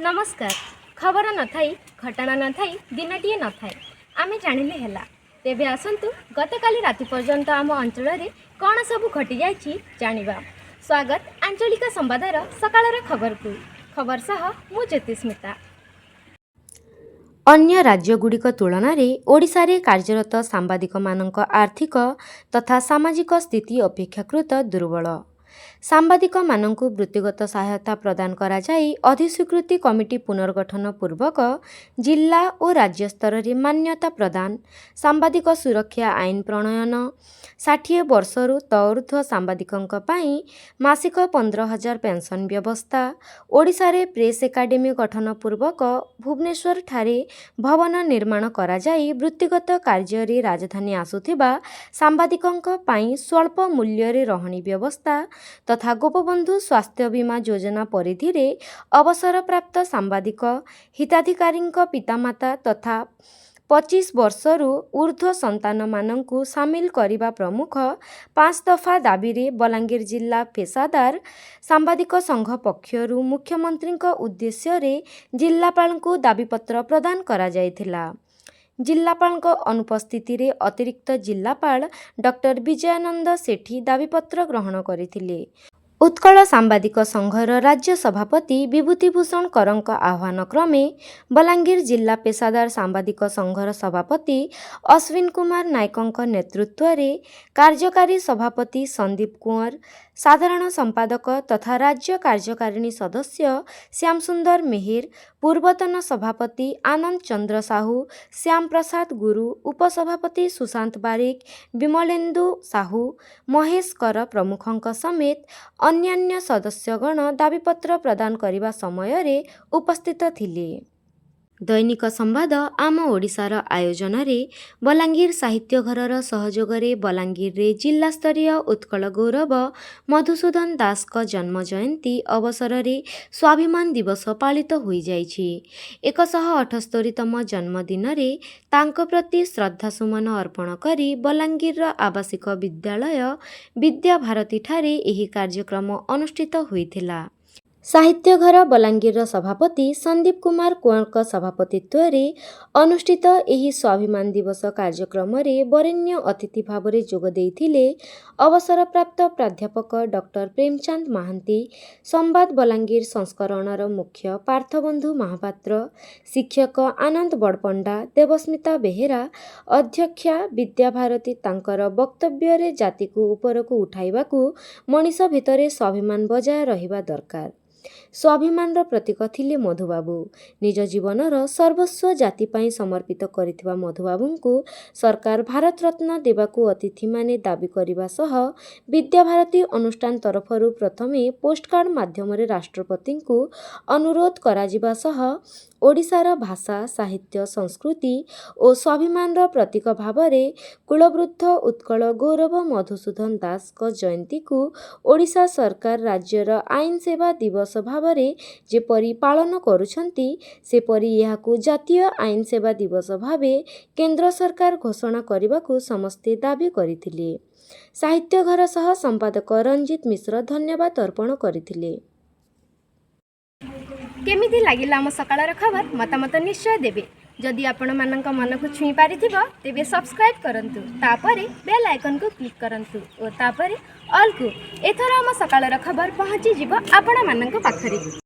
ନମସ୍କାର। ଖବର ନଥାଇ, ଘଟଣା ନଥାଇ ଦିନଟିଏ ନଥାଏ। ଆମେ ଜାଣିଲେ ହେଲା। ତେବେ ଆସନ୍ତୁ, ଗତକାଲି ରାତି ପର୍ଯ୍ୟନ୍ତ ଆମ ଅଞ୍ଚଳରେ କ'ଣ ସବୁ ଘଟିଯାଇଛି ଜାଣିବା। ସ୍ୱାଗତ ଆଞ୍ଚଳିକ ସମ୍ବାଦର ସକାଳର ଖବରକୁ। ଖବର ସହ ମୁଁ ଜ୍ୟୋତିସ୍ମିତା। ଅନ୍ୟ ରାଜ୍ୟଗୁଡ଼ିକ ତୁଳନାରେ ଓଡ଼ିଶାରେ କାର୍ଯ୍ୟରତ ସାମ୍ବାଦିକମାନଙ୍କ ଆର୍ଥିକ ତଥା ସାମାଜିକ ସ୍ଥିତି ଅପେକ୍ଷାକୃତ ଦୁର୍ବଳ। ସାମ୍ବାଦିକମାନଙ୍କୁ ବୃତ୍ତିଗତ ସହାୟତା ପ୍ରଦାନ କରାଯାଇ ଅଧିସ୍ୱୀକୃତି କମିଟି ପୁନର୍ଗଠନ ପୂର୍ବକ ଜିଲ୍ଲା ଓ ରାଜ୍ୟ ସ୍ତରରେ ମାନ୍ୟତା ପ୍ରଦାନ, ସାମ୍ବାଦିକ ସୁରକ୍ଷା ଆଇନ ପ୍ରଣୟନ, 60 ବର୍ଷରୁ ତଉର୍ଦ୍ଧ୍ୱ ସାମ୍ବାଦିକଙ୍କ ପାଇଁ ମାସିକ 15,000 ପେନ୍ସନ୍ ବ୍ୟବସ୍ଥା, ଓଡ଼ିଶାରେ ପ୍ରେସ୍ ଏକାଡେମୀ ଗଠନ ପୂର୍ବକ ଭୁବନେଶ୍ୱରଠାରେ ଭବନ ନିର୍ମାଣ କରାଯାଇ ବୃତ୍ତିଗତ କାର୍ଯ୍ୟରେ ରାଜଧାନୀ ଆସୁଥିବା ସାମ୍ବାଦିକଙ୍କ ପାଇଁ ସ୍ୱଳ୍ପ ମୂଲ୍ୟରେ ରହଣି ବ୍ୟବସ୍ଥା ତଥା ଗୋପବନ୍ଧୁ ସ୍ୱାସ୍ଥ୍ୟ ବୀମା ଯୋଜନା ପରିଧିରେ ଅବସରପ୍ରାପ୍ତ ସାମ୍ବାଦିକ ହିତାଧିକାରୀଙ୍କ ପିତାମାତା ତଥା 25 ବର୍ଷରୁ ଉର୍ଦ୍ଧ୍ୱ ସନ୍ତାନମାନଙ୍କୁ ସାମିଲ କରିବା ପ୍ରମୁଖ ପାଞ୍ଚ ଦଫା ଦାବିରେ ବଲାଙ୍ଗୀର ଜିଲ୍ଲା ପେସାଦାର ସାମ୍ବାଦିକ ସଂଘ ପକ୍ଷରୁ ମୁଖ୍ୟମନ୍ତ୍ରୀଙ୍କ ଉଦ୍ଦେଶ୍ୟରେ ଜିଲ୍ଲାପାଳଙ୍କୁ ଦାବିପତ୍ର ପ୍ରଦାନ କରାଯାଇଥିଲା। ଜିଲ୍ଲାପାଳଙ୍କ ଅନୁପସ୍ଥିତିରେ ଅତିରିକ୍ତ ଜିଲ୍ଲାପାଳ ଡକ୍ଟର ବିଜୟାନନ୍ଦ ସେଠୀ ଦାବିପତ୍ର ଗ୍ରହଣ କରିଥିଲେ। ଉତ୍କଳ ସାମ୍ବାଦିକ ସଂଘର ରାଜ୍ୟ ସଭାପତି ବିଭୂତିଭୂଷଣ କରଙ୍କ ଆହ୍ୱାନ କ୍ରମେ ବଲାଙ୍ଗୀର ଜିଲ୍ଲା ପେସାଦାର ସାମ୍ବାଦିକ ସଂଘର ସଭାପତି ଅଶ୍ୱିନ କୁମାର ନାୟକଙ୍କ ନେତୃତ୍ୱରେ କାର୍ଯ୍ୟକାରୀ ସଭାପତି ସନ୍ଦୀପ କୁଅଁର, ସାଧାରଣ ସମ୍ପାଦକ ତଥା ରାଜ୍ୟ କାର୍ଯ୍ୟକାରିଣୀ ସଦସ୍ୟ ଶ୍ୟାମସୁନ୍ଦର ମେହେର, ପୂର୍ବତନ ସଭାପତି ଆନନ୍ଦ ଚନ୍ଦ୍ର ସାହୁ, ଶ୍ୟାମ ପ୍ରସାଦ ଗୁରୁ, ଉପସଭାପତି ସୁଶାନ୍ତ ବାରିକ, ବିମଳେନ୍ଦୁ ସାହୁ, ମହେଶ କର ପ୍ରମୁଖଙ୍କ ସମେତ ଅନ୍ୟାନ୍ୟ ସଦସ୍ୟଗଣ ଦାବିପତ୍ର ପ୍ରଦାନ କରିବା ସମୟରେ ଉପସ୍ଥିତ ଥିଲେ। ଦୈନିକ ସମ୍ବାଦ ଆମ ଓଡ଼ିଶାର ଆୟୋଜନରେ ବଲାଙ୍ଗୀର ସାହିତ୍ୟ ଘରର ସହଯୋଗରେ ବଲାଙ୍ଗୀରରେ ଜିଲ୍ଲାସ୍ତରୀୟ ଉତ୍କଳ ଗୌରବ ମଧୁସୂଦନ ଦାସଙ୍କ ଜନ୍ମ ଜୟନ୍ତୀ ଅବସରରେ ସ୍ୱାଭିମାନ ଦିବସ ପାଳିତ ହୋଇଯାଇଛି। 178ତମ ଜନ୍ମଦିନରେ ତାଙ୍କ ପ୍ରତି ଶ୍ରଦ୍ଧାସୁମନ ଅର୍ପଣ କରି ବଲାଙ୍ଗୀରର ଆବାସିକ ବିଦ୍ୟାଳୟ ବିଦ୍ୟାଭାରତୀଠାରେ ଏହି କାର୍ଯ୍ୟକ୍ରମ ଅନୁଷ୍ଠିତ ହୋଇଥିଲା। ସାହିତ୍ୟ ଘର ବଲାଙ୍ଗୀରର ସଭାପତି ସନ୍ଦୀପ କୁମାର କୁଅଁରଙ୍କ ସଭାପତିତ୍ୱରେ ଅନୁଷ୍ଠିତ ଏହି ସ୍ୱାଭିମାନ ଦିବସ କାର୍ଯ୍ୟକ୍ରମରେ ବରେଣ୍ୟ ଅତିଥି ଭାବରେ ଯୋଗ ଦେଇଥିଲେ ଅବସରପ୍ରାପ୍ତ ପ୍ରାଧ୍ୟାପକ ଡକ୍ଟର ପ୍ରେମଚାନ୍ଦ ମହାନ୍ତି, ସମ୍ବାଦ ବଲାଙ୍ଗୀର ସଂସ୍କରଣର ମୁଖ୍ୟ ପାର୍ଥବନ୍ଧୁ ମହାପାତ୍ର, ଶିକ୍ଷକ ଆନନ୍ଦ ବଡ଼ପଣ୍ଡା, ଦେବସ୍ମିତା ବେହେରା, ଅଧ୍ୟକ୍ଷା ବିଦ୍ୟାଭାରତୀ ତାଙ୍କର ବକ୍ତବ୍ୟରେ ଜାତିକୁ ଉପରକୁ ଉଠାଇବାକୁ ମଣିଷ ଭିତରେ ସ୍ୱାଭିମାନ ବଜାୟ ରହିବା ଦରକାର। ସ୍ୱାଭିମାନର ପ୍ରତୀକ ଥିଲେ ମଧୁବାବୁ। ନିଜ ଜୀବନର ସର୍ବସ୍ୱ ଜାତି ପାଇଁ ସମର୍ପିତ କରିଥିବା ମଧୁବାବୁଙ୍କୁ ସରକାର ଭାରତରତ୍ନ ଦେବାକୁ ଅତିଥିମାନେ ଦାବି କରିବା ସହ ବିଦ୍ୟାଭାରତୀ ଅନୁଷ୍ଠାନ ତରଫରୁ ପ୍ରଥମେ ପୋଷ୍ଟକାର୍ଡ ମାଧ୍ୟମରେ ରାଷ୍ଟ୍ରପତିଙ୍କୁ ଅନୁରୋଧ କରାଯିବା ସହ ଓଡ଼ିଶାର ଭାଷା, ସାହିତ୍ୟ, ସଂସ୍କୃତି ଓ ସ୍ୱାଭିମାନର ପ୍ରତୀକ ଭାବରେ କୁଳବୃଦ୍ଧ ଉତ୍କଳ ଗୌରବ ମଧୁସୂଦନ ଦାସଙ୍କ ଜୟନ୍ତୀକୁ ଓଡ଼ିଶା ସରକାର ରାଜ୍ୟର ଆଇନ ସେବା ଦିବସ ଭାବରେ ଯେପରି ପାଳନ କରୁଛନ୍ତି, ସେପରି ଏହାକୁ ଜାତୀୟ ଆଇନ ସେବା ଦିବସ ଭାବେ କେନ୍ଦ୍ର ସରକାର ଘୋଷଣା କରିବାକୁ ସମସ୍ତେ ଦାବି କରିଥିଲେ। ସାହିତ୍ୟ ଘର ସହ ସମ୍ପାଦକ ରଞ୍ଜିତ ମିଶ୍ର ଧନ୍ୟବାଦ ଅର୍ପଣ କରିଥିଲେ। କେମିତି ଲାଗିଲା ଆମ ସକାଳର ଖବର? ମତାମତ ନିଶ୍ଚୟ ଦେବେ। ଯଦି ଆପଣମାନଙ୍କ ମନକୁ ଛୁଇଁ ପାରିଥିବ, ତେବେ ସବସ୍କ୍ରାଇବ୍ କରନ୍ତୁ, ତାପରେ ବେଲ୍ ଆଇକନ୍କୁ କ୍ଲିକ୍ କରନ୍ତୁ ଓ ତାପରେ ଅଲ୍କୁ। ଏଥର ଆମ ସକାଳର ଖବର ପହଞ୍ଚିଯିବ ଆପଣମାନଙ୍କ ପାଖରେ।